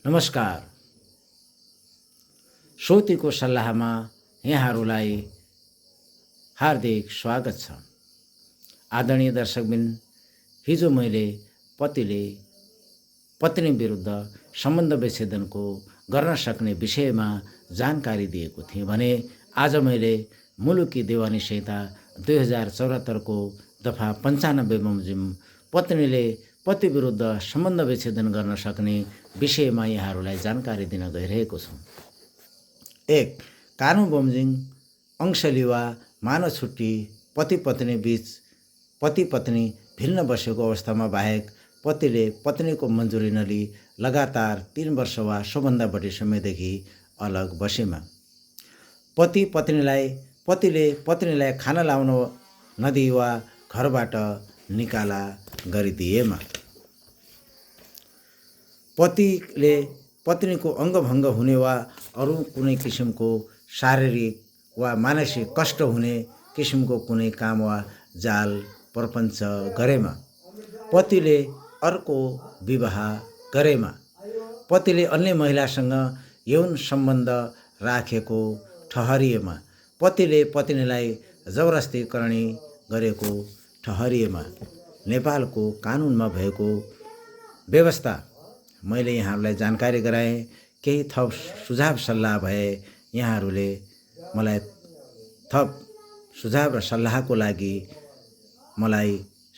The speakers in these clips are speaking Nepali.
नमस्कार। श्रोतीको सल्लाहमा यहाँहरूलाई हार्दिक स्वागत छ। आदरणीय दर्शकबिन, हिजो मैले पतिले पत्नी विरुद्ध सम्बन्ध विच्छेदनको गर्न सक्ने विषयमा जानकारी दिएको थिएँ भने आज मैले मुलुकी देवानी संहिता 2074 को दफा 95 बमोजिम पत्नीले पति विरुद्ध सम्बन्ध विच्छेदन गर्न सक्ने विषयमा यहाँहरूलाई जानकारी दिन गइरहेको छु। 1. कानुन बमोजिम अंशलिवा मानव छुट्टी पति पत्नी बीच पति पत्नी भिन्न बसेको अवस्थामा बाहेक पतिले पत्नीको मन्जुरी नलिई लगातार 3 वर्ष वा सोभन्दा बढी समयदेखि अलग बसेमा, पतिले पत्नीलाई खाना लाउन नदिई वा घरबाट निकाला गरिदिएमा, पतिले पत्नीको अङ्गभङ्ग हुने वा अरू कुनै किसिमको शारीरिक वा मानसिक कष्ट हुने किसिमको कुनै काम वा जाल प्रपञ्च गरेमा, पतिले अर्को विवाह गरेमा, पतिले अन्य महिलासँग यौन सम्बन्ध राखेको ठहरिएमा, पतिले पत्नीलाई जबरजस्ती करणी गरेको ठहरिएमा, नेपालको कानुनमा भएको व्यवस्था मैले यहाँहरूलाई जानकारी गराएँ। केही थप सुझाव सल्लाह भए यहाँहरूले मलाई थप सुझाव र सल्लाहको लागि मलाई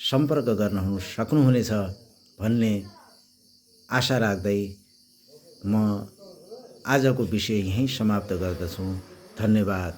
सम्पर्क गर्न सक्नुहुनेछ भन्ने आशा राख्दै म आजको विषय यहीँ समाप्त गर्दछु। धन्यवाद।